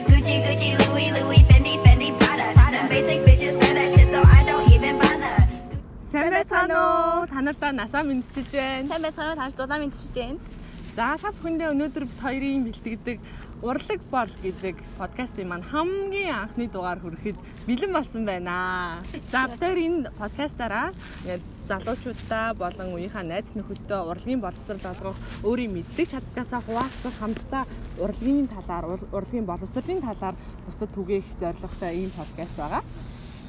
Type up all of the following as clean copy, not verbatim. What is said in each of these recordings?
Gucci, Gucci, Louis, Louis, Fendi, Fendi, Prada. Them basic bitches wear that shit, so I don't even bother. Сайн байцгаана уу? Та нартаа насаа мэндчилж байна. Сайн байцгаана уу? Та нар зулаа мэндчилж байна. За, та бүхэндээ өнөөдөр бид хоёрын бэлтгэдэг "Урлаг бол" гэдэг подкастын маань хамгийн анхны дугаар хүрэхэд бэлэн болсон байна. За, бид хоёр энэ подкастаараа ингээд залуучуудаа болон үеийнхаа найз нөхөддөө урлагийн боловсрол олгох, өөрийн мэддэг чадгаасаа хуваалцах, хамтдаа урлагийн талаар, урлагийн боловсролын талаар бусдад түгээх зорилготой ийм подкаст байгаа.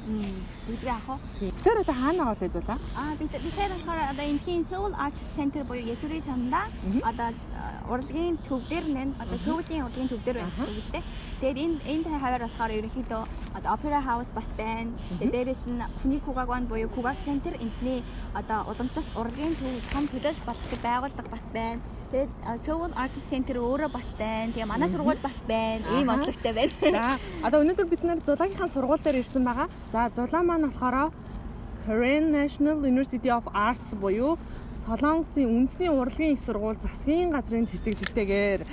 Бүлгээ авах уу? Бид хоёр одоо хаана байгаа вэ, Зулаа? Аа, бид тэр болохоор одоо энтхийн Seoul Arts Center буюу Есүрийн чамдаа одоо урлагийн төв дээр нэ одоо Сөүлийн урлагийн төв дээр байна гэсэн үг л дээ. Тэгээд энэ хаваар болохоор ерөнхийдөө одоо Opera House бас байна. Тэгээд дээрэс нь Күни Кугагван буюу Кугак Центр, энтний одоо уламжлалт урлагийн төв, том төлөөлөл болгодог байгууллага бас байна. Тэгээд Seoul Arts Center өөрөө бас байна. Тэгээ манай сургууль бас байна. Ийм онцлогтой байна. За, одоо өнөөдөр бид нар Зулаагийнхаа сургууль дээр ирсэн байгаа. За, Зулаа маань болохоор Korean National University of Arts буюу Солонгосын үндэсний урлагийн их сургууль засгийн газрын тэтгэлэгтэйгээр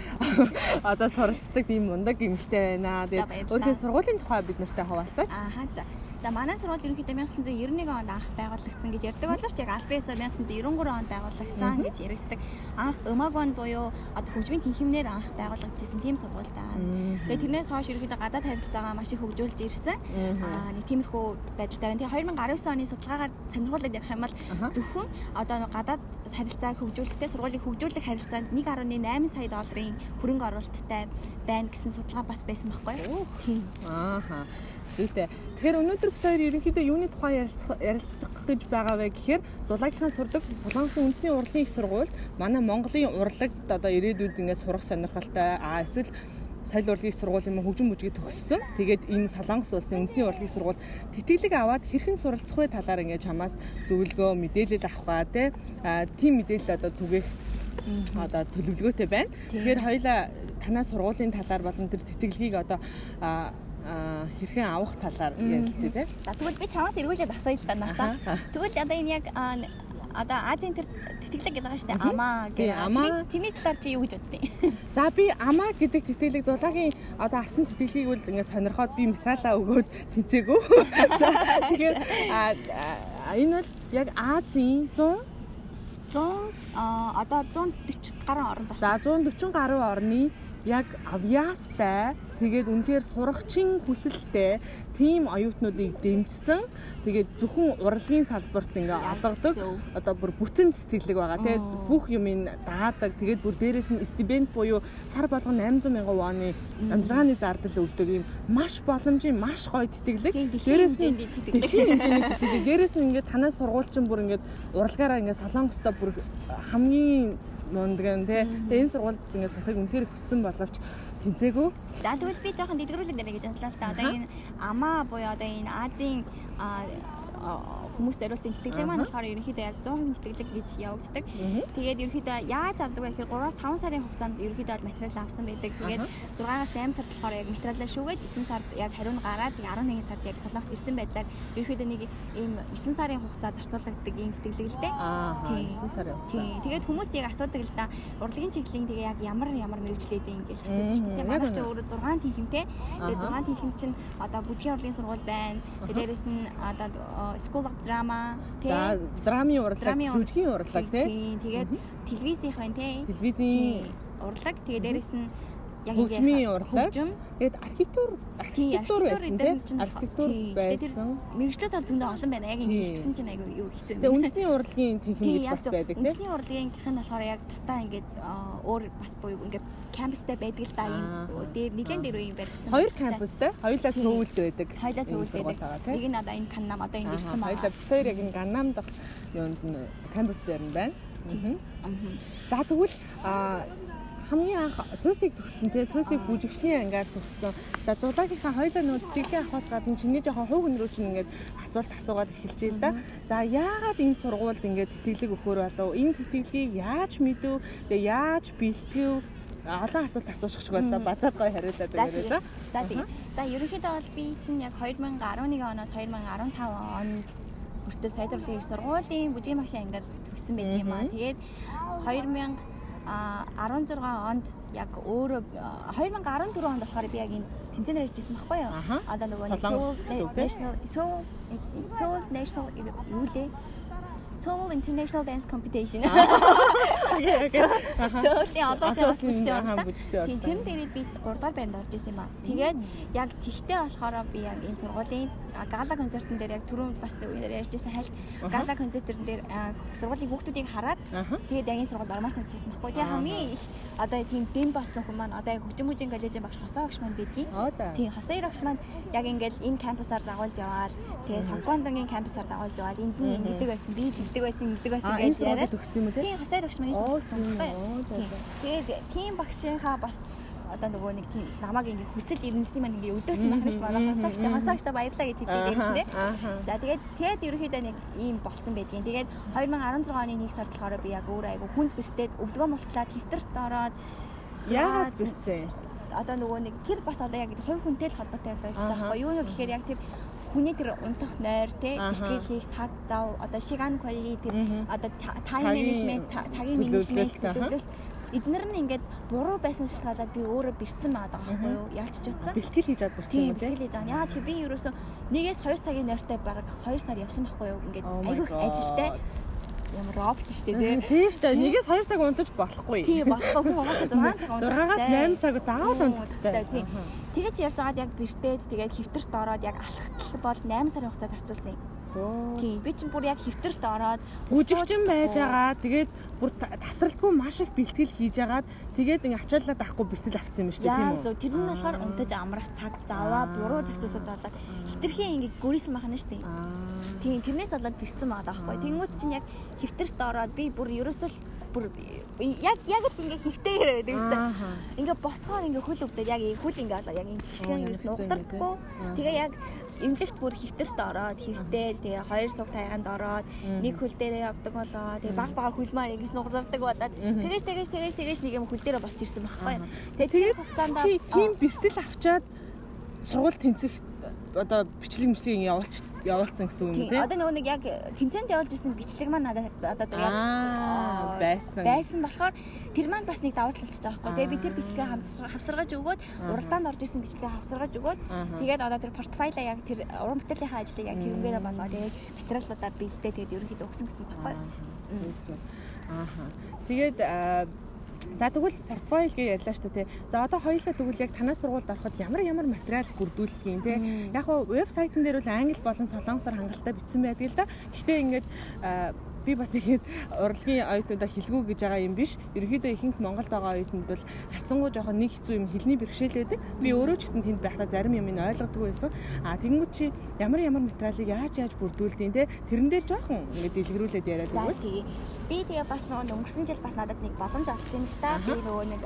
одоо суралцдаг ийм мундаг эмэгтэй байна. Тэгээд өөрийнхөө сургуулийн тухай бид нартай хуваалцаач. Ааха, за. За, манай сургууль ерөнхийдөө 1991 онд анх байгуулагдсан гэж ярьдаг боловч яг албан ёсоор 1993 онд байгуулагдсан гэж яригддаг. Анх 음악원 буюу одоо хөгжмийн танхимнаар анх байгуулагдчихсан тийм сургууль даа. Тэгээд тэрнээс хойш ерөнхийдөө гадаад харилцаагаа маш их хөгжүүлж ирсэн. Аа, нэг тиймэрхүү байдалтай байна. Тэгээ 2019 оны судалгаагаар сонирхуулаад ярих юм бол зөвхөн одоо гадаад харилцааг хөгжүүлэхдээ сургуулийн хөгжүүлэх харилцаанд 1.8 сая долларын хөрөнгө оруулалттай байна гэсэн судалгаа бас байсан байхгүй юу? Тийм. Ааха. Зүйтэй. Тэгэхээр өнөөдөр бид хоёр ерөнхийдөө юуны тухай ярилцах гэж байгаа вэ гэхээр Зулаагийнхаа сурдаг Солонгосын үндэсний урлагийн их сургуульд манай Монголын урлагт одоо ирээдүйд ингээд сурах сонирхолтой, эсвэл соёл урлагийн сургуулийн юм, хөгжим бүжгийг төгссөн. Тэгээд энэ Солонгос улсын үндэсний урлагийн сургуульд тэтгэлэг аваад хэрхэн суралцах вэ талаар ингээд чамаас зөвлөгөө, мэдээлэл авах гаа те. Тийм мэдээлэл одоо түгээх одоо төлөвлөгөөтэй байна. Тэгэхээр хоёулаа танай сургуулийн талаар болон тэр тэтгэлгийг одоо хэрхэн авах талаар ярилцъя те. За, тэгвэл би чамаас эргүүлээд асууя л да, насаа. Тэгвэл одоо энэ яг одоо Азийн тэр тэтгэлэг гэдэг байгаа шүү дээ. AMA гэх. AMA. Тэрний талаар чи юу гэж боддیں۔ За, би AMA гэдэг тэтгэлэг, Зулаагийн одоо авсан тэтгэлгийг бол ингээд сонирхоод би материалаа өгөөд тэнцээгүй. За, тэгэхээр энэ бол яг Азийн 100 100 одоо 140 гаруй оронд бас. За, 140 гаруй орны яг авьяастай, тэгээд үнэхээр сурахчин хүсэлтэй тийм оюутнуудыг дэмжсэн, тэгээд зөвхөн урлагийн салбарт ингээ олгодог одоо бүр бүтэн тэтгэлэг байгаа. Тэгээд бүх юмыг даадаг, тэгээд бүр дээрэс нь стипенд буюу сар болгон 800 мянган воны амжиргааны зардал өгдөг ийм маш боломжийн, маш гоё тэтгэлэг. Дээрээс нь дэлхийн хэмжээний тэтгэлэг. Дээрээс нь ингээ танай сургууль чинь бүр ингээ урлагаараа ингээ Солонгостой бүр хамгийн мундаг нь тий. Тэгээ энэ сургуульд ингээд сурахыг үнэхээр хүссэн боловч тэнцээгүй. За, тэгвэл би жоохон дэлгэрүүлэн дэрэ гэж бодлоо л да. Одоо энэ AMA буюу одоо энэ Азийн хүмүүст зориулсан тэтгэлэг маань болохоор ерөнхийдөө яг 100% тэтгэлэг гэж явагддаг. Тэгээд ерөнхийдөө яаж авдаг вэ гэхээр 3-5 сарын хугацаанд ерөнхийдөө бол материал авсан байдаг. Тэгээд 6-аас 8 сард болохоор яг материалаа шүүгээд, 9 сард яг хариу нь гараад, тэгээд 11 сард яг Солонгост ирсэн байдлаар ерөнхийдөө нэг ийм 9 сарын хугацаа зарцуулагддаг ийм тэтгэлэг л дээ. Аа, 9 сарын хугацаа. Тийм. Тэгээд хүмүүс яг асуудаг л да. Урлагийн чиглэлийн тэгээ яг ямар ямар мэргэжлээд юм гэж асуудаг шүү дээ. Манай ч өөрөө 6 танхимтэй. Тэгээд 6 танхим чинь одоо бүжгийн урлагийн сургууль байна. Тэгээд дээрэс нь одоо School of Drama тий. За, драмын урлаг, жүжигийн урлаг тий. Тэгээд телевизийнх байна тий. Телевизийн урлаг. Тэгээд дээрэс нь яг хөгжмийн урлаг. Тэгээд архитектур байсан тий. Архитектур байсан. Мэргэжлүүд бол зөндөө олон байна. Яг ингэ хэлсэн чинь айгүй юу хэцүү юм. Тэгээд үндэсний урлагийн танхим гэж бас байдаг тий. Үндэсний урлагийнх нь болохоор яг тусдаа ингээд өөр бас буюу ингээд кампустай байдаг л да, юм дээр нэлээд дээр юм баригдсан. Хоёр кампустай. Хоёулаа Сөүлд байдаг. Хоёулаа Сөүлд байдаг. Нэг нь одоо энэ Каннам, одоо энд ирсэн байна. Хоёулаа бид хоёр яг энэ Ганнам дахь юунд нь кампус дээр нь байна. За, тэгвэл хамгийн анх SUSI-г төгссөн те, SUSI-г бүжигчний ангаар төгссөн. За, Зулаагийнхаа хоёулаа нөө тэтгэлгийн авахаас гадна чиний жоохон хувь хүн рүү чинь ингээд асуулт асуугаад эхэлж л да. За, яагаад энэ сургуульд ингээд тэтгэлэг өгөхөр болов? Энэ тэтгэлгийг яаж мэдв? Тэгээ яаж бэлтгэв? Олон асуулт асуучих шиг боллоо. Базаад гоё хариулаад өгөөрэй, за. За, тэгээ. За, ерөнхийдөө бол би чинь яг 2011 оноос 2015 онд хүртэл соёл урлагийн сургуулийн бүжгийн багшийн ангаар төгссөн байдаг юм аа. Тэгээд 2000 2016 онд яг өөрөө 2014 онд болохоор би яг энэ тэмцээнээр иржсэн байхгүй юу? Одоо нөгөө Seoul National юу лээ? Seoul International Dance Competition. Seoul-ийн олон улсын бүжигтэй. Тийм, тэр дээрээ би 3 дугаар байранд орж исэн юм аа. Тэгээд яг тэгтээ болохоор би яг энэ сургуулийн гала концертын дээр яг түрүүн бас үеэр ярьж исэн хальт гала концертын дээр сургуулийн хүүхдүүдийг хараад тэгээд яг энэ сургуульд ормоор санагдчихсан байхгүй. Тэгээд хамгийн их одоо тийм дэм болсон хүн маань одоо яг хөгжим коллежийн багш Хосоо багш маань байдгийн. Тийм, Хосоо багш маань яг ингээл энэ кампусаар дагуулж яваал. Тэгээд Соквандонгийн кампусаар дагуулж яваал. Энд нь ингэдэг байсан, би тэгдэг байсан, ингэдэг байсан гэж яриад өгсөн юм уу те? Тийм, Хосоо багш маань өгсөн байхгүй. Тэгээд тийм багшийнхаа бас одоо нөгөө нэг тийм намайг ингээ хүсэл эрмэлзлийн маань ингээ өдөөсөн байх нь шүү манай хосоогчтой баярлаа гэж хэлээд байсан тий. За тэгээд ерөнхийдөө нэг ийм болсон байдгийн. Тэгээд 2016 оны 1 сард болохоор би яг өөрөө айгу хүнд бэртээд өвдгөө мултлаад хэвтэрт ороод яагаад бэрцээ? Одоо нөгөө нэг тэр бас одоо яг хувь хүнтэй л холбоотой болж байгаа байхгүй юу гэхээр яг тэр хүний тэр унтах нойр те бэлтгэл хийх цаг зав одоо шиган quality тэр одоо time management цагийн менежмент төлөвлөлт эднэр нь ингээд буруу байсан шалтгаалаад би өөрөө бэрцэн байгаа байхгүй юу? Ялч ч утсан. Бэлтгэл хийж чад бэрцэн юм те. Бэлтгэл хийж байгаа. Яагаад гэвэл би ерөөсөө 1-2 цагийн нойртой бараг 2 сар явсан байхгүй юу? Ингээд айгүй их ажилтай. Ямар робот шүү дээ тий. Тийм шүү дээ. 1-2 цаг унтаж болохгүй. Тийм болохгүй. Хүн угаасаа 6 цаг унтах. 6-аас 8 цаг заавал унтах хэрэгтэй. Тийм. Тэгэж явж байгаад яг бэртээд тэгээд хэвтэрт ороод яг алхтал бол 8 сарын хугацаа зарцуулсан юм. Тийм. Би чинь бүр яг хэвтэрт ороод бүжигчин байж байгаа. Тэгээд бүр тасралтгүй маш их бэлтгэл хийж агаад тэгээд ингээ ачааллаа даахгүй бэлтгэл авсан юм шүү дээ, тийм үү? Зөв. Тэр нь болохоор унтаж амрах цаг заваа буруу зохицуулсаас болоод хитрхийн ингээ гөрийсэн байна шүү дээ. Тийм. Тэрнээс болоод бэрцэн байгаа байхгүй. Тэнгүүд чинь яг хэвтэрт ороод би бүр ерөөсөө бүр яг л ингээ хэвтэйгээр байдаг гэсэн. Ингээ босгоор ингээ хөл өвдөд яг хөл ингээ болоо яг ингээ хишгэн ерөөс нугдардаггүй. Тэгээ яг эмнэлэгт бүр хэвтэрт ороод хэвтээл тэгээ хоёр суг тайганд ороод нэг хөл дээрээ явдаг болоо. Тэгээ баг баг хөл маань ингэж нугардаг болоод тэгэж нэг юм хөл дээрээ босч ирсэн байхгүй. Тэгээ тэр хугацаанд чи тийм бэлтгэл авчаад сургууль тэнцэх одоо бичлэг мөчлөгийг явуулсан гэсэн үг юм тий. Одоо нөгөө нэг яг тэмцээнд явуулж исэн бичлэг маань надад одоо яг байсан болохоор тэр маань бас нэг давуу тал болчихж байгаа байхгүй. Тэгээ би тэр бичлэгээ хавсаргаж өгөөд уралдаанд орж исэн бичлэгээ хавсаргаж өгөөд тэгээд одоо тэр портфолио яг тэр уран бүтээлийнхээ ажлыг яг тэрнгээрээ болгоо. Тэгээд материалуудаа бэлдээ тэгээд ерөнхийдөө өгсөн гэсэн үг байхгүй. Зөв. Ааха. Тэгээд за тэгвэл портфолио гэж ярьлаа шүү дээ. За одоо хоёулаа тэгвэл яг танай сургуульд ороход ямар материал бүрдүүлдэг юм те. Яг хуу вебсайтн дээр бол англи болон солонгосоор хангалттай бичсэн байдаг л да. Гэхдээ ингээд би бас ихэд урлагийн оюутнуудаа хэлгүй гэж байгаа юм биш. Ерөнхийдөө ихэнх Монголд байгаа оюутнууд бол харцангуй жоохон нэг хэцүү юм хэлний бэрхшээл байдаг. Би өөрөө ч гэсэн тэнд байхдаа зарим юм ойлгодгүй байсан. А тэгэнгүүт чи ямар материалыг яаж бүрдүүлдэг те. Тэрэн дээр жоохон ингээд дэлгэрүүлээд яриад өгвөл. Би тэгээ бас нөгөө өнгөрсөн жил бас надад нэг боломж олцсон юм л та. Би нөгөө нэг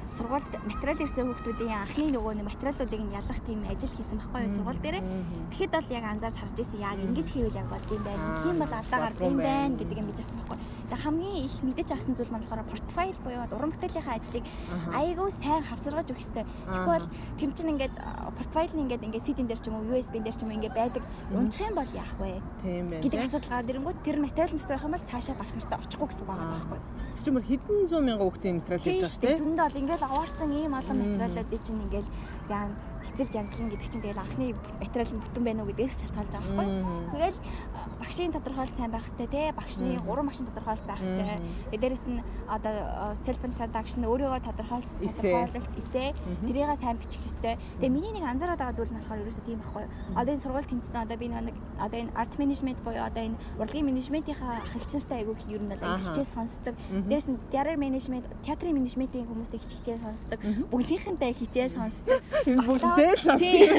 сургуульд материал ирсэн хүүхдүүдийн анхны нөгөө нэг материалуудыг нь ялах тийм ажил хийсэн байхгүй юу сургууль дээрээ. Тэгэхэд бол яг анзаарч харж ирсэн яг ингэж хийвэл яг болд юм байна. Тийм бол алдаа гардаг юм байна гэдэг юм биж авсан байхгүй. Тэгээ хамгийн их мэдэж авсан зүйл маань болохоор портфолио буюу уран бүтээлийнхээ ажлыг айгүй сайн хавсаргаж өгөх хэрэгтэй. Тэгэхгүй бол тэр чинь ингээд портфолио нь ингээд CD-н дээр ч юм уу USB-н дээр ч юм уу ингээд байдаг. Унчих юм бол яах вэ? Тийм байна. Гэдэг асуудал гараад ирэнгүүт тэр материал нь дутуу байх юм бол цаашаа багш нартай очихгүй гэсэн үг байгаа байхгүй. Тэр чинь бүр хэдэн зуун мянган хүүхдийн материал ярьж байгаа шүү дээ. Зөндөө бол ингээд аваарсан ийм олон материалуудыг чинь ингээд яа цэцэлж янзлан гэдэг чинь тэгэл анхны материал нь бүтэн байна уу гэдгээс шалтгаалж байгаа байхгүй. Тэгэл багшийн тодорхойлолт сайн байх хэрэгтэй те. Багшны гурван багшийн тодорхойлолт байх хэрэгтэй. Тэгээ дээрэс нь одоо self introduction өөрийгөө тодорхойлолт эсэ тэрийг сайн бичих хэрэгтэй. Тэгээ миний нэг анзаараад байгаа зүйл нь болохоор ерөөсөө тийм байхгүй. Одоо энэ сургууль тэнцсэн одоо би нэг одоо энэ art management буюу одоо энэ урлагийн менежментийнхаа ах эгч нартай айгүй ер нь бол хичээл сонсдог. Дээрээс нь театр менежмент, театрын менежментийн хүмүүстэй хичээл сонсдог. Бүгдийнхэнтэй хичээл сонсдог. Бүгдээ л сонсдог.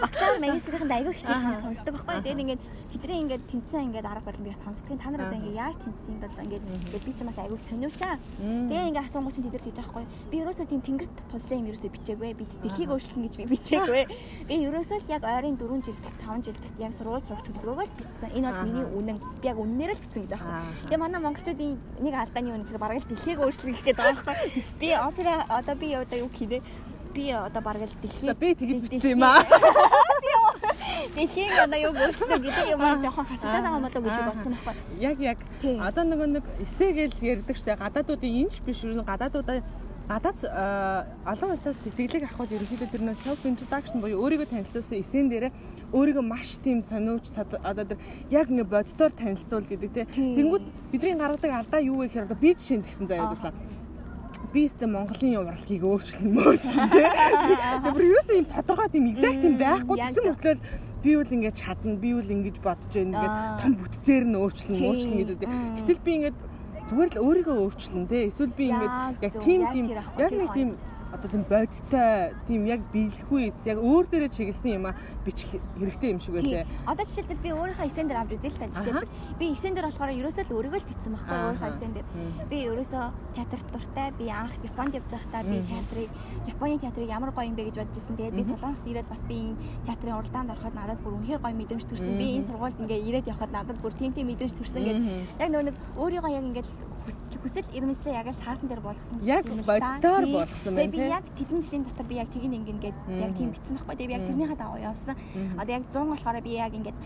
Бакалавр магистрийнхэнтэй айгүй хичээл сонсдог байхгүй. Тэгээд ингээд тэдний ингээд тэнцсэн ингээд арга барил би сонсдгийн та нар одоо ингээд яаж тэнцсэн юм бол ингээд би ч бас айгүй сониучаа. Тэгээ ингээд асуунгуй чинь тэд нар тэгж байхгүй. Би ерөөсөө тийм тэнгэрт тулсан юм ерөөсөө бичээгүй. Би дэлхийг өөрчлөх гэж би бичээгүй. Би ерөөсөө л яг ойрын 4 жил 5 жил яг сургууль сурах төлөвлөгөөгөө л бичсэн. Энэ бол миний үнэн. Би яг үннээр л бичсэн гэж байгаа. Тэгээ манай монголчуудын нэг алдааны юу нэхэр бараг л дэлхийг өөрчлөх гэх гээд байгаа байхгүй. Би опера одоо би одоо юу хийдэ? Би одоо бараг л дэлхийг би тэгж бичсэн юм аа. Тийм үү. Дэлхийн одоо юу өөрчлөлт гэдэг юм аа жоохон хасагдаад байгаа юм болоо гэж бодсон байхгүй. Яг одоо нөгөө нэг эсэгээл ярьдаг штэ гадаадуудын энэ ч биш юу гадаадуудаа гадаад олон улсаас тэтгэлэг авахд ерөнхийдөө тэр нөө self introduction буюу өөрийгөө танилцуулсан эсэн дээрээ өөрийгөө маш тийм сониуч одоо тэр яг ингэ боддоор танилцуул гэдэг те. Тэнгүүд бидний гаргадаг алдаа юу вэ гэхээр одоо би жишээ нь тэгсэн заяа зүглаа. Би өстө Монголын урлагийг өөрчлөн те. Тэгээ бүр юусэн юм тодорхой тийм exact юм байхгүй гэсэн мөртлөө би бол ингэж чадна, би бол ингэж бодож байна ингээд том бүтцээр нь өөрчлөн гэдэг. Гэтэл би ингээд зүгээр л өөрийгөө өөрчлөн те. Эсвэл би ингээд яг тийм яг нэг тийм одоо тийм бодиттой тийм яг биелэхгүй яг өөр дээрээ чиглэсэн юм а бичих хэрэгтэй юм шиг байлээ. Одоо жишээлбэл би өөрийнхөө эсэн дээр авч үзье л та. Жишээлбэл би эсэн дээр болохоор ерөөсөө л өөрийгөө л бичсэн байхгүй өөрийнхөө эсэн дээр. Би ерөөсөө театрт дуртай. Би анх Японд явж байхдаа би театрыг Японы театрыг ямар гоё юм бэ гэж бодож ирсэн. Тэгээд би Солонгост ирээд бас би энэ театрын уралдаанд ороход надад бүр үнэхээр гоё мэдрэмж төрсөн. Би энэ сургуульд ингээ ирээд явхад надад бүр тийм мэдрэмж төрсөн гэж яг нөгөө нэг өөрийгөө яг ингээд хүсэл эрмэлзлээ яг л цаасан дээр болгосон. Яг бодитоор болгосон байна. Би яг тэдэн жилийн дотор би яг тгин ингэн гээд яг тийм бичсэн байхгүй. Тэгээ би яг тэрнийхээ дагуу явсан. Одоо яг 100 болохоор би яг ингээд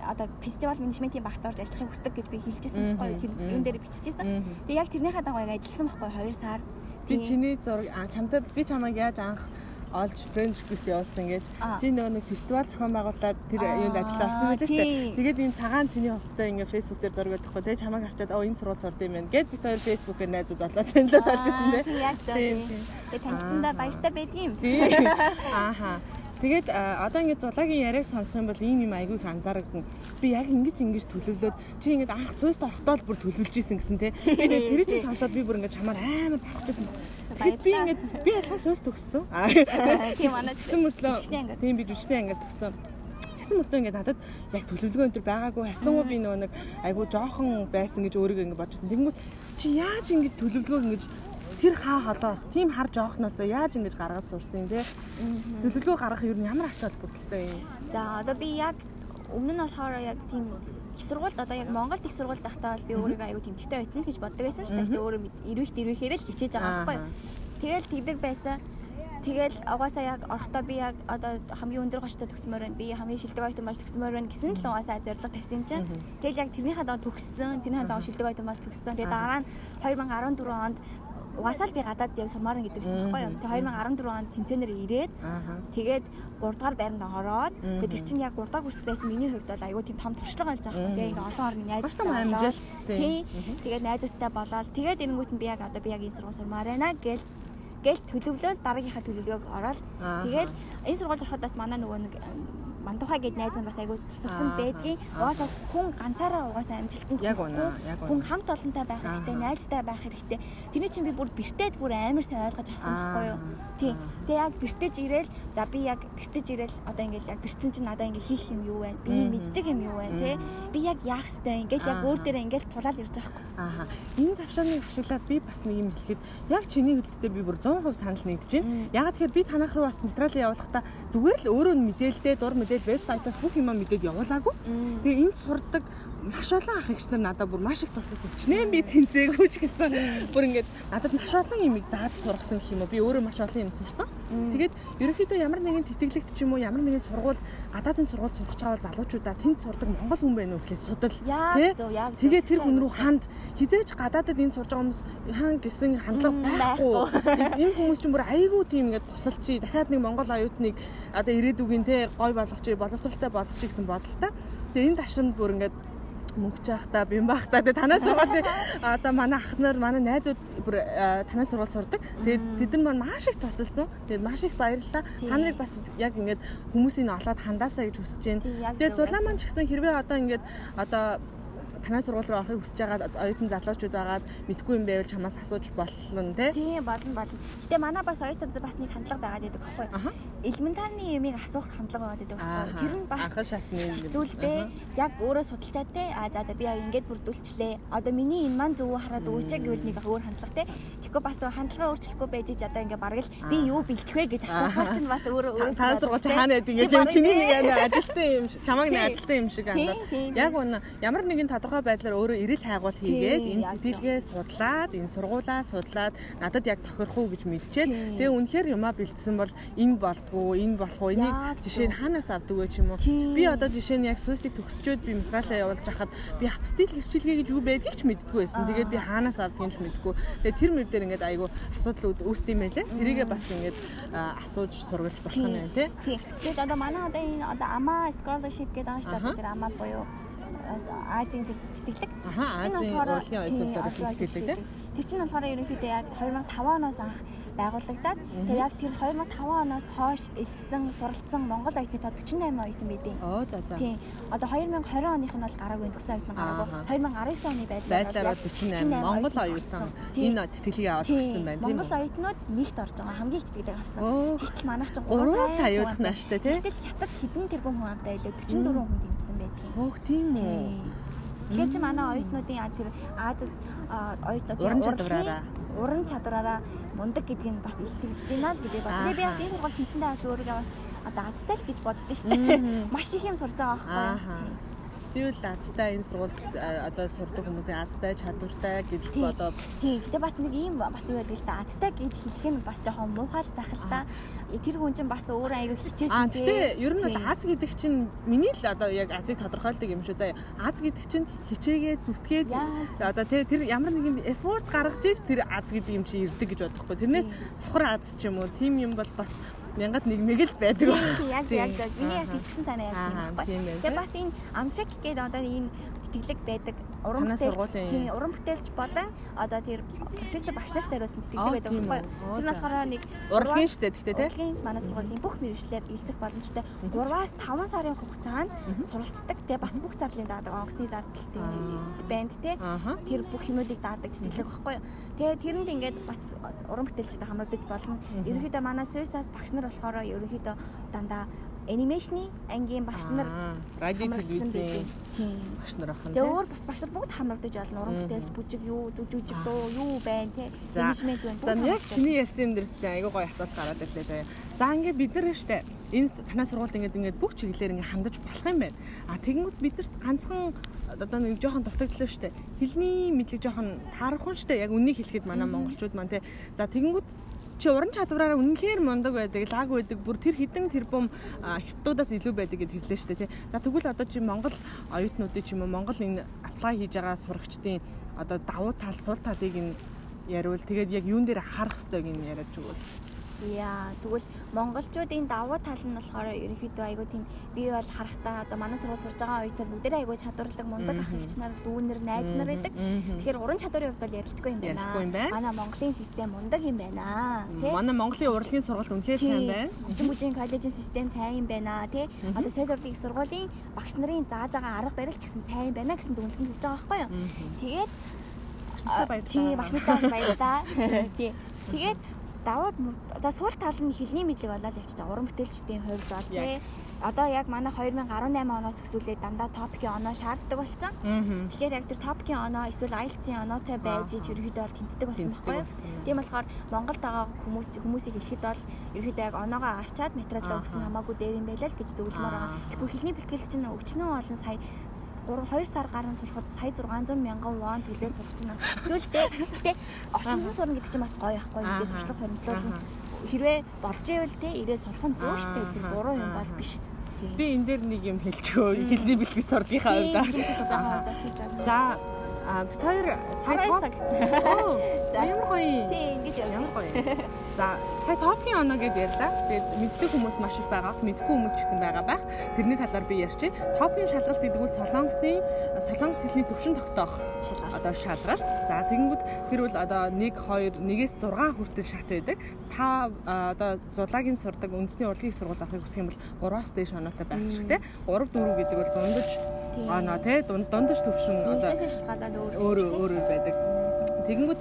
одоо фестивал менежментийн багт орж ажиллахыг хүсдэг гэж би хэлжсэн байхгүй. Тэр юун дээр биччихсэн. Тэгээ яг тэрнийхээ дагуу яг ажилласан байхгүй 2 сар. Би чиний зураг чамтай би чамайг яаж анх олж friend request явуулсан гэж чи нөгөө нэг фестивал зохион байгуулад тэр юунд ажиллаж орсон байлээ шүү дээ. Тэгээд энэ цагаан чиний хувцастай ингээ Facebook дээр зураг өгдөхгүй те чамайг харчаад оо энэ сургууль сурд юм байна гэд бид хоёр Facebook-ээр найзууд болоод танилцаад олж ирсэн те. Яг зөв. Тэгээд танилцсандаа баяртай байдгийм. Ааха. Тэгээд одоо ингэ зулаагийн яриаг сонсох юм бол ийм юм айгүй их анзаарагдана. Би яг ингэж төлөвлөөд чи ингэж анх сууст орохдоо л бүр төлөвлөж исэн гэсэн те. Би тэр чинь сонсоод би бүр ингэ чамаар амар барахчихсан. Тэгэхэд би ингэж би адилхан сууст төгссөн. Тийм манай тэгсэн мөртлөө тийм би жүжигчний ангид төгссөн. Тэгсэн мөртөө ингээд надад яг төлөвлөгөө энэ төр байгаагүй харьцангуй би нөгөө нэг айгүй жоохон байсан гэж өөрийгөө ингэ бодчихсон. Тэгэнгүүт чи яаж ингэж төлөвлөгөөг ингэж тэр хаа холоос тийм хар жоохноосоо яаж ингэж гаргаж сурсан юм те? Төлөвлөгөө гаргах юу ямар ач холбогдолтой юм? За одоо би яг өмнө нь болохоор яг тийм их сургуульд одоо яг Монголд их сургуульд байхдаа бол би өөрийгөө айгүй тэмдэгтэй байтна гэж боддог байсан л та. Тэгээ өөрөө эрвэх л хичээж байгаа байхгүй юу. Тэгэл тэгдэг байсан. Тэгэл угаасаа яг орохдоо би яг одоо хамгийн өндөр гочтой төгсмөр байна. Би хамгийн шилдэг оюутан болж төгсмөр байна гэсэн л угаасаа зорилго тавьсан чинь. Тэгэл яг тэрнийхээ дагуу төгссөн. Тэрнийхээ дагуу шилдэг оюутан болж төгссөн. Тэгээ дараа нь 2014 онд угаасаа л би гадаад яв сурмаар гэдэг гэсэн байхгүй юу. Тэгээ 2014 онд тэмцээнээр ирээд тэгээд 3 дугаар байранд ороод тэгээд тэр чинь яг 3 дугаар хүртэл байсан миний хувьд бол айгүй тийм том туршлага болж байгаа байхгүй. Тэгээ ингээ олон орны найзтай амжилт. Тийм. Тэгээд найзуудтай болоод тэгээд эренгүүт нь би яг одоо би яг энэ сургууль сурмаар байна гэл төлөвлөөл дараагийнхаа төлөвлөгөөг ороод тэгээд энэ сургуульд ороход бас манай нөгөө нэг мандухай гэд найз маань бас айгүй тусалсан байдгийн. Угаасаа хүн ганцаараа угаасаа амжилтанд хүрэхгүй. Хүн хамт олонтой байх хэрэгтэй, найзтай байх хэрэгтэй. Тэрний чинь би бүр бэртээд бүр амар сайн ойлгож авсан байхгүй юу? Тийм. Тэгээ яг бэртэж ирээл за би яг бэртэж ирээл одоо ингээл яг бэртсэн чинь надаа ингээ хийх юм юу вэ? Биний мэддэг юм юу вэ? Тэ? Би яг яах ёстой ингээл яг өөр дээрээ ингээл тулаал ирж байгаа байхгүй. Ааха. Энэ завшааныг ашиглаад би бас нэг юм хэлэхэд яг чиний хэлдэгтээ би бүр 100% санал нэгдэж байна. Яг тэгэхээр би танах руу бас материал явуулахдаа зүгээр л өөрөө нь мэдээлэлтэй дур мэдээлэл вебсайтаас бүх юмаа мэдээд явуулаагүй. Тэгээ энд сурдаг маш олон ах эгч нар надад бүр маш их тусалсан. Хичнээн би тэнцээгүй ч гэсэн бүр ингээд надад маш олон юмыг зааж сургасан гэх юм уу. Би өөрөө маш олон юм сурсан. Тэгээд ерөнхийдөө ямар нэгэн тэтгэлэгт ч юм уу ямар нэгэн сургууль гадаадын сургууль сурах гэж байгаа залуучуудаа тэнд сурдаг монгол хүн байна уу гэхээ судал. Тэгээд тэр хүн рүү ханд хизээж гадаадад энд сурж байгаа хүмүүс хаан гэсэн хандлага байхгүй. Энэ хүмүүс чинь бүр айгүй тийм ингээд тусалчи. Дахиад нэг монгол оюутныг одоо ирээдүгийн те гой болгочих, боловсралтай болгочих гэсэн бодолтой. Тэгээд энэ ташрамд бүр ингээд мөнгөч байхдаа, бим байхдаа тэгээ танаас сургууль одоо манай ах нар, манай найзууд бүр танаас сургууль сурдаг. Тэгээд тэд нар маань маш их тусалсан. Тэгээд маш их баярлалаа. Та нарыг бас яг ингээд хүмүүсийн олоод хандаасаа гэж хүсэж байна. Тэгээд зулаа маань ч гэсэн хэрвээ одоо ингээд одоо танай сургууль руу орохыг хүсэж байгаа оюутан залуучууд байгаад мэдгүй юм байвал чамаас асууж болно тий. Тийм болно. Гэтэ манай бас оюутнуудад бас нэг хандлага байгаад байдаг байхгүй юу? Элементарны юмыг асуух хандлага байгаад байдаг байхгүй юу? Тэр нь бас анхан шатны зүйлдээ яг өөрөө судалчаа те. А за би яг ингэж бүрдүүлчлээ. Одоо миний энэ маань зөв хараад өгөөч гэвэл нэг өөр хандлага те. Тэгэхгүй бас хандлагаа өөрчлөхгүй байж ич одоо ингээ бараг л би юу бэлтгэх вэ гэж асуухаар чинь бас өөрөө танай сургууль хаана байдаг ингээ чиний нэг ажилтан юм чамайг нэг ажилтан юм шиг андаа. Яг үнэ ямар нэгэн тодорхой тодорхой байдлаар өөрөө эрэл хайгуул хийгээд энэ тэтгэлгээ судлаад, энэ сургуулаа судлаад надад яг тохирох уу гэж мэдчихэд тэгээ үнэхээр юмаа бэлдсэн бол энэ болдгоо, энэ болох уу, энийг жишээ нь хаанаас авдаг вэ ч юм уу. Би одоо жишээ нь яг суйсыг төгсчөөд би материалаа явуулж хахад би апстил гэрчилгээ гэж юу байдгийг ч мэддэггүй байсан. Тэгээд би хаанаас авдгийг ч мэддэггүй. Тэгээд тэр мөр дээр ингээд айгүй асуудал үүсдэг юм байлээ. Тэрийгээ бас ингээд асууж сургалж болох юм тий. Тэгээд одоо манай одоо энэ одоо AMA scholarship гэдэг байгаа шүү дээ. Тэр AMA буюу Азийн тэр тэтгэлэг. Тэр чинь болохоор урлагийн оюутнууд зориулсан тэтгэлэг тий. Тэр чинь болохоор ерөнхийдөө яг 2005 оноос анх байгуулагдаад тэгээ яг тэр 2005 оноос хойш элсэн суралцсан Монгол оюутны тоо 48 оюутан байдیں۔ Оо за за. Тийм. Одоо 2020 оных нь бол гараагүй, төгсөн оюутан гараагүй. 2019 оны байдлаар 48 Монгол оюутан энэ тэтгэлгийг аваад төгссөн байна тийм үү? Монгол оюутнууд нэгт орж байгаа, хамгийн их тэтгэлэг авсан. Гэтэл манайх чинь 3 сая нааштай тий. Гэтэл хятад хэдэн тэрбум хүн амтай байлаа 44 хүн тэнцсэн байдгийг. Хөөх тийм үү? Тэгэхээр чи манай оюутнуудын тэр Азад оюутнуудын уран чадвараараа мундаг гэдг нь бас илтгэж байна л гэж бод. Тэгээ би бас энэ сургууль тэнцэндээ бас өөрийгөө бас одоо азтай л гэж боддоо шүү дээ. Маш их юм сурж байгаа байхгүй. Би бол азтай энэ сургуульд одоо сурдаг хүмүүсийн азтай чадвартай гэж бодоо. Тийм. Гэтэ бас нэг ийм бас юу байдаг л та азтай гэж хэлэх нь бас жоохон муухай л байх л та. Тэр хүн чинь бас өөрөө айгүй хичээсэн. Гэтэ ер нь бол аз гэдэг чинь миний л одоо яг азыг тодорхойлдог юм шүү. За аз гэдэг чинь хичээгээ зүтгээд одоо тэр ямар нэгэн effort гаргаж иж тэр аз гэдэг юм чи ирдэг гэж бодохгүй. Тэрнээс сохор аз ч юм уу тийм юм бол бас мянгад нэг мэг л байдаг. Яг яг миний бас хэлсэн санаа яг тийм байхгүй. Тэгээ бас энэ AMFEC гэдэг одоо энэ тэтгэлэг байдаг. Уран бүтээлч, тийм, уран бүтээлч болон одоо тэр профессор багш нар зориулсан тэтгэлэг байдаг байхгүй юу? Тэр нь болохоор нэг урлагийн штэ гэхдээ тийм. Урлагийн манай сургуулийн бүх мэргэжлээр элсэх боломжтой 3-5 сарын хугацаанд суралцдаг. Тэгээ бас бүх зардлын даадаг, онгоцны зардал, тийм, стипенд тийм. Тэр бүх юмнуудыг даадаг тэтгэлэг байхгүй юу? Тэгээ тэрэнд ингээд бас уран бүтээлчд хамрагдаж болно. Ерөнхийдөө манай Суйсаас багш нар болохоор ерөнхийдөө дандаа анимашны ангийн багш нар, радио телевизийн багш нар ахын. Тэгээ өөр бас багш нар бүгд хамрагдаж болно. Уран бүтээлч, бүжиг юу, жүжиг дуу юу байна те. Менежмент байна. За яг чиний ярьсан юм дээрс чинь айгүй гоё асуулт гараад ирлээ заяа. За ингээд бид нар штэ энэ танай сургуульд ингээд бүх чиглэлээр ингээд хандаж болох юм байна. А тэгэнгүүт биднэрт ганцхан одоо нэг жоохон дутагдлаа штэ. Хэлний мэдлэг жоохон таарахгүй штэ. Яг үннийг хэлэхэд манай монголчууд маань те. За тэгэнгүүт чи уран чадвараараа үнэхээр мундаг байдаг, лаг байдаг, бүр тэр хідэн тэрбум хятадуудаас илүү байдаг гэд хэллээ шүү дээ, тий. За тэгвэл одоо чи Монгол оюутнуудын ч юм уу Монгол энэ apply хийж байгаа сурагчдын одоо давуу тал, сул талыг нь яриул, тэгээд яг юун дээр анхаарах ёстойг нь яриад өгвөл. Яа, тэгвэл монголчуудын давуу тал нь болохоор ерөнхийдөө айгүй тийм би бол харахтаа одоо манай сургууль сурж байгаа оюутнууд бүгдээрээ айгүй чадварлаг мундаг ах эгч нар, дүүнер, найз нар байдаг. Тэгэхээр уран чадварын хувьд бол ярилдаггүй юм байна. Манай Монголын систем мундаг юм байна. Тэ? Манай Монголын урлагийн сургалт үнэхээр сайн байна. Хөгжин бүжгийн коллежийн систем сайн юм байна, тэ? Одоо соёл урлагийн сургуулийн багш нарын зааж байгаа арга барил ч гэсэн сайн байна гэсэн дүгнэлтэнд хүрч байгаа байхгүй юу? Тэгээд багш нартай баярлалаа. Тий, багш нартай бас баярлалаа. Тий. Тэгээд давуу одоо сул тал нь хэлний мэдлэг болоод явчихсан. Уран бүтээлчдийн хувьд бол тий одоо яг манай 2018 оноос өсвөлээ дандаа топикийн оноо шаарддаг болсон. Тэгэхээр яг тэр топикийн оноо эсвэл IELTS-ийн оноотой байж ерөнхийдөө бол тэнцдэг болсон байхгүй юу? Тийм болохоор Монголд байгаа хүмүүсийг хэлэхэд бол ерөнхийдөө яг оноогоо авчаад материалаа өгсөн хамаагүй дээр юм байлаа л гэж зөвлөмөр байгаа. Тэгэхгүй хэлний бэлтгэл чинь өчнөө олон сая 2 сар гарan сурахад сая 600 мянган вон төлөө сурах чинь бас хэцүү л дээ. Гэтэ орчинд нь сурна гэдэг чинь бас гоё байхгүй юу? Мэдээ туршлага хоригдлуулна. Хэрвээ болж ивэл те ирээ сурах нь зөв штэ. Тэр буруу юм бол биш. Би энэ дээр нэг юм хэлчихөө. Хэлний бэлтгэл сурдгийнхаа хувьд. За бид хоёр сая ямар гоё. Тий, ингэж ямар гоё. За сая топикийн оноо гэдээ ярьлаа. Тэгээд мэддэг хүмүүс маш их байгаа. Мэдгүй хүмүүс ч гэсэн байгаа байх. Тэрний талаар би ярьчих. Топикийн шалгалт гэдэг нь солонгос хэлний төвшин тогтоох одоо шалгалт. За тэгэнгүүт тэр бол одоо 1 2 1-ээс 6 хүртэл шат байдаг. Та одоо зулагийн сурдаг үндэсний урлагийн сургуульд орохыг хүсэх юм бол 3-аас дээш оноотой байх хэрэгтэй. 3 4 гэдэг бол дундаж оноо тий дундаж төвшин одоо өөр өөр байдаг. Тэгэнгүүт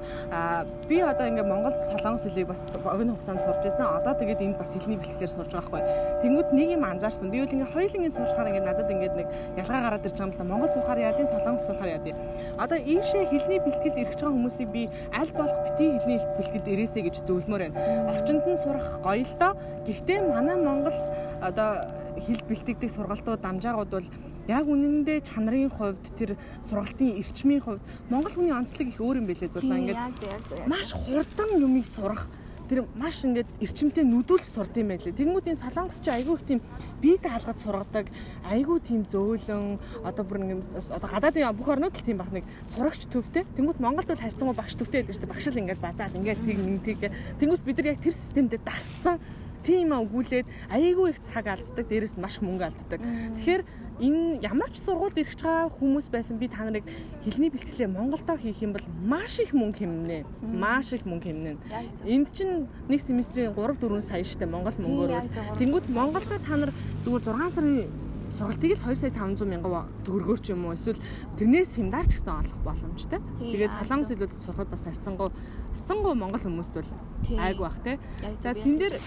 би одоо ингээ Монгол солонгос хэлийг бас богино хугацаанд сурч байсан. Одоо тэгээд энд бас хэлний бэлтгэлээр сурж байгаа байхгүй. Тэгэнгүүт нэг юм анзаарсан. Би бол ингээ хоёулангийн сурчхаар ингээ надад ингээ нэг ялгаа гараад ирж байгаа юм л та. Монгол сурахаар яадын, солонгос сурахаар яадын. Одоо ийшээ хэлний бэлтгэлд ирэх байгаа хүмүүсийг би аль болох битгий хэлний бэлтгэлд ирээсэй гэж зөвлөмөр байна. Орчинд нь сурах гоё л доо. Гэхдээ манай Монгол одоо хэл бэлтгэдэг сургалтууд дамжаагууд бол Яг үнэндээ чанарын хувьд, тэр сургалтын эрчмийн хувьд Монгол хүний онцлог их өөр юм бэлээ зулаа. Ингээд маш хурдан юмыг сурах, тэр маш ингээд эрчимтэй нүдүүлж сурд юм байлээ. Тэнгүүд энэ солонгос чи айгүй их тийм бие даалгаж сургадаг, айгүй тийм зөөлөн, одоо бүр ингээд одоо гадаадын бүх орнууд л тийм баг нэг сурагч төвтэй. Тэнгүүд Монголд бол харьцангуй багш төвтэй байдаг шүү дээ. Багш л ингээд базаал ингээд тэг нэг тэг. Тэнгүүд бид нар яг тэр системдээ дассан. Тийм өгүүлээд айгүй их цаг алддаг, дээрэс нь маш их мөнгө алддаг. Тэгэхээр энэ ямар ч сургуульд ирэх байгаа хүмүүс байсан би та нарыг хэлний бэлтгэлээ Монголдо хийх юм бол маш их мөнгө хэмнэ. Маш их мөнгө хэмнэ. Энд чинь нэг семестрийн 3-4 сая штэ Монгол мөнгөөр бол. Тэнгүүд Монголдо та нар зүгээр 6 сарын сургалтыг л 2 сая 500 мянган төгрөгөөр ч юм уу эсвэл тэрнээс хямдаар ч гэсэн олох боломжтой. Тэгээд солонгос хэлүүд сурахад бас харьцангуй Монгол хүмүүст бол айгүй бах те. За тэн дээр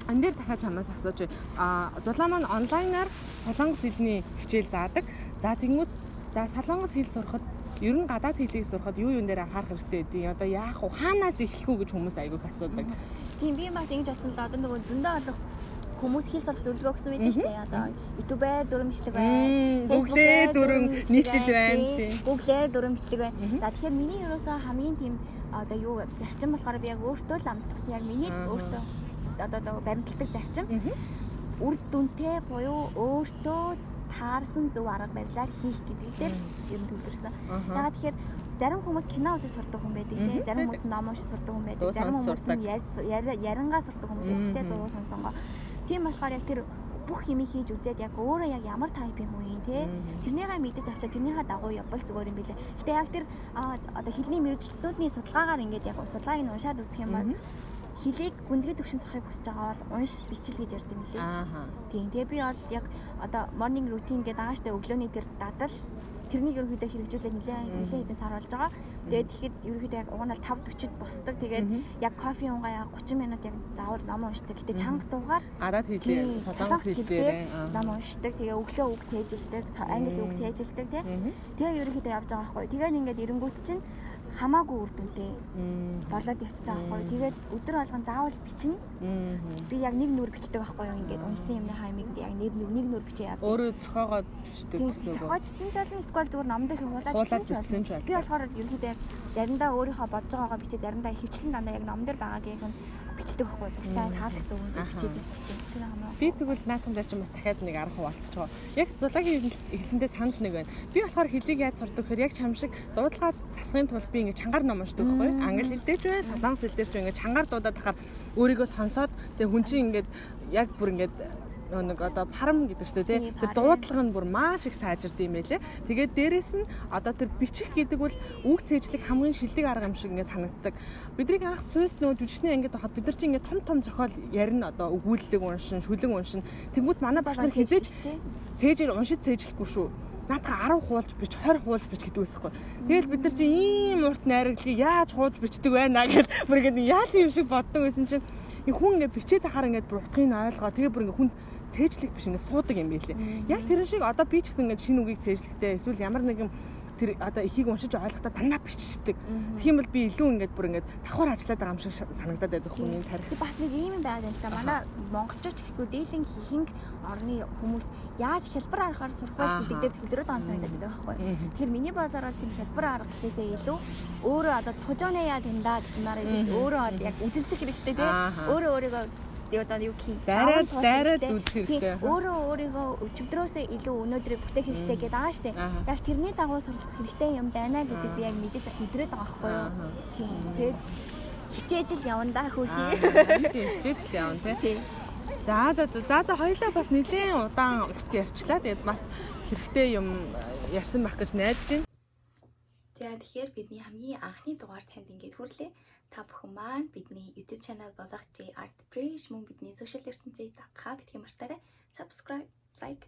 энэ дээр дахиад чамаас асууж, зулаа маань онлайнаар солонгос хэлний хичээл заадаг. За тэнгүүд за солонгос хэл сурахад ер нь гадаад хэлийг сурахад юу юун дээр анхаарах хэрэгтэй гэдэг. Одоо яах вэ? Хаанаас эхлэх үү гэж хүмүүс айгүй их асуудаг. Тийм, би бас ингэж бодсон л одоо нөгөө зөндөө олон хүмүүс хэл сурах зөвлөгөө өгсөн байдаг шүү дээ. Одоо YouTube-ээр 4 бичлэг байна, Facebook-ээр 4 нийтлэл байна, Google-ээр 4 бичлэг байна. За тэгэхээр миний ерөөсөө хамгийн тийм одоо юу зарчим болохоор би яг өөртөө л амлагдсан. Яг миний өөртөө одоо баримталдаг зарчим үр дүнтэй буюу өөртөө таарсан зөв арга барилаар хийх гэдэг дээр ер нь төвлөрсөн. Яагаад тэгэхээр зарим хүмүүс кино үзэж сурдаг хүн байдаг те, зарим хүмүүс ном уншиж сурдаг хүн байдаг, зарим хүмүүс нь яриангаа сурдаг хүмүүс байдаг те, дуу сонсонгоо. Тийм болохоор яг тэр бүх юмыг хийж үзээд яг өөрөө яг ямар тайпын хүн юм те, тэрнийгээ мэдэж авчаа тэрнийхээ дагуу явбал зүгээр юм билээ. Гэтэ яг тэр одоо хэлний мэргэжилтнүүдний судалгаагаар ингээд яг судалгааг нь уншаад үзэх юм бол хэлийг гүнзгий төвшин сурахыг хүсэж байгаа бол унш бичил гэж ярьд юм лээ. Тийм. Тэгээ би бол яг одоо morning routine гэдэг байгаа штэ, өглөөний тэр дадал тэрнийг ерөнхийдөө хэрэгжүүлээд нэлээд хэдэн сар болж байгаа. Тэгээд тэгэхэд ерөнхийдөө яг уг нь 5:40-д босдог. Тэгээд яг кофе уунгаа яг 30 минут яг заавал ном уншдаг. Гэтэ чанга дуугаар гадаад хэлээ, солонгос хэл дээр ном уншдаг. Тэгээ өглөө үг цээжилдэг, англи үг цээжилдэг тий. Тэгээ ерөнхийдөө явж байгаа байхгүй. Тэгээд ингээд эренгүүт чинь хамаагүй үр дүнтэй болоод явчихж байгаа байхгүй. Тэгээд өдөр болгон заавал бичнэ. Би яг нэг нүр бичдэг байхгүй юу? Ингээд уншсан юмныхаа юмыг яг нэг нүр бичээ яв. Өөрөө зохиогоод бичдэг гэсэн үг. Зохиод бичсэн ч болно, эсвэл зүгээр ном дээр хуулаад бичсэн ч болно. Би болохоор ерөнхийдөө яг заримдаа өөрийнхөө бодож байгаагаа бичээ, заримдаа хөвчлэн дандаа яг ном дээр байгаагийг нь бичдэг байхгүй. Дуртай таалах зөв юм бичээд бичдэг. Тэр хамаа. Би тэгвэл наатан дээр чинь бас дахиад нэг арга хуваалцчих гоо. Яг зулагийн хэлсэндээ санал нэг байна. Би болохоор хэлийг яаж сурдаг гэхээр яг чам шиг дуудлагаа засахын тулд би ингэ чангаар ном уншдаг байхгүй. Англи хэл дээр ч бай, солонгос хэл дээр ч ингэ чангаар дуудаад тахаар өөрийгөө сонсоод тэгээ хүн чинь ингээд яг бүр ингээд нэг одоо парам гэдэг чинь тий тэр дуудлага нь бүр маш их сайжирд юм байлээ. Тэгээд дээрэс нь одоо тэр бичих гэдэг бол үг цээжлэх хамгийн шилдэг арга юм шиг ингээд санагддаг. Бидний анх суйс нөө жүжигчний ангид байхад бид нар чинь ингээд том том зохиол ярина, одоо өгүүлэлэг уншин, шүлэн уншин. Тэнгүүд манай багш нар хизээж цээжээр уншиж цээжлэхгүй шүү. Наадха 10 хуулж бич, 20 хуулж бич гэдэг байсан хгүй. Тэгэл бид нар чинь ийм урт найраглагыг яаж хууж бичдэг байна гэж бүр ингээд яал юм шиг боддог байсан чинь хүн ингээд бичээд ахаар ингээд бүр утгыг нь ойлгоо. Тэгээ бүр ингээд хүнд цээжлэх биш ингээд суудаг юм билээ. Яг тэрэн шиг одоо би ч гэсэн ингээд шинэ үгийг цээжлэхдээ эсвэл ямар нэгэн тэр одоо ихийг уншиж ойлгохдоо дандаа биччихдэг. Тэгэх юм бол би илүү ингээд бүр ингээд давхар ажиллаад байгаа юм шиг санагдаад байдаг хүний тарих. Бас нэг ийм юм байгаад байна л да. Манай монголчууд ч гэхгүй дийлэн ихэнх орны хүмүүс яаж хялбар аргаар сурах вэ гэдэг дээр төвлөрөөд байгаа юм санагдаад байдаг байхгүй. Тэгэхээр миний бодлоор бол тийм хялбар арга гэхээсээ илүү өөрөө одоо тужооны яа тэндаа гэсэн нараа биш өөрөө бол яг үзэлсэх хэрэгтэй тий. Өөрөө өөрийгөө одоо юу гэх юм дайраад үзэх хэрэгтэй. Өөрөө өөрийгөө өчигдрөөсөө илүү өнөөдрийг бүтээх хэрэгтэй гэдэг байгаа шүү дээ. Яг тэрний дагуу суралцах хэрэгтэй юм байна гэдэг би яг мэдэж мэдрээд байгаа байхгүй юу? Тийм. Тэгээд хичээж л явна да хөрхий. Тийм, хичээж л явна тий. За за за за хоёлаа бас нэлээд удаан урт ярьчлаа. Тэгээд бас хэрэгтэй юм ярьсан байх гэж найдаж байна. За тэгэхээр бидний хамгийн анхны дугаар танд ингээд хүрлээ. Та бүхэн маань бидний YouTube channel болох J Art Bridge мөн бидний social ертөнцийг дагахаа битгий мартаарай. Subscribe, like.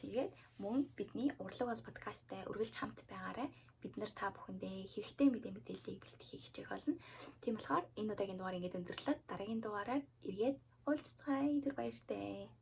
Тэгээд мөн бидний Урлаг бол подкасттай үргэлж хамт байгаарай. Бид нар та бүхэндээ хэрэгтэй мэдээллийг бэлтгэхийг хичээх болно. Тийм болохоор энэ удаагийн дугаар ингээд өндөрлөөд дараагийн дугаараар эргээд уулзцгаая. Түр баяртай.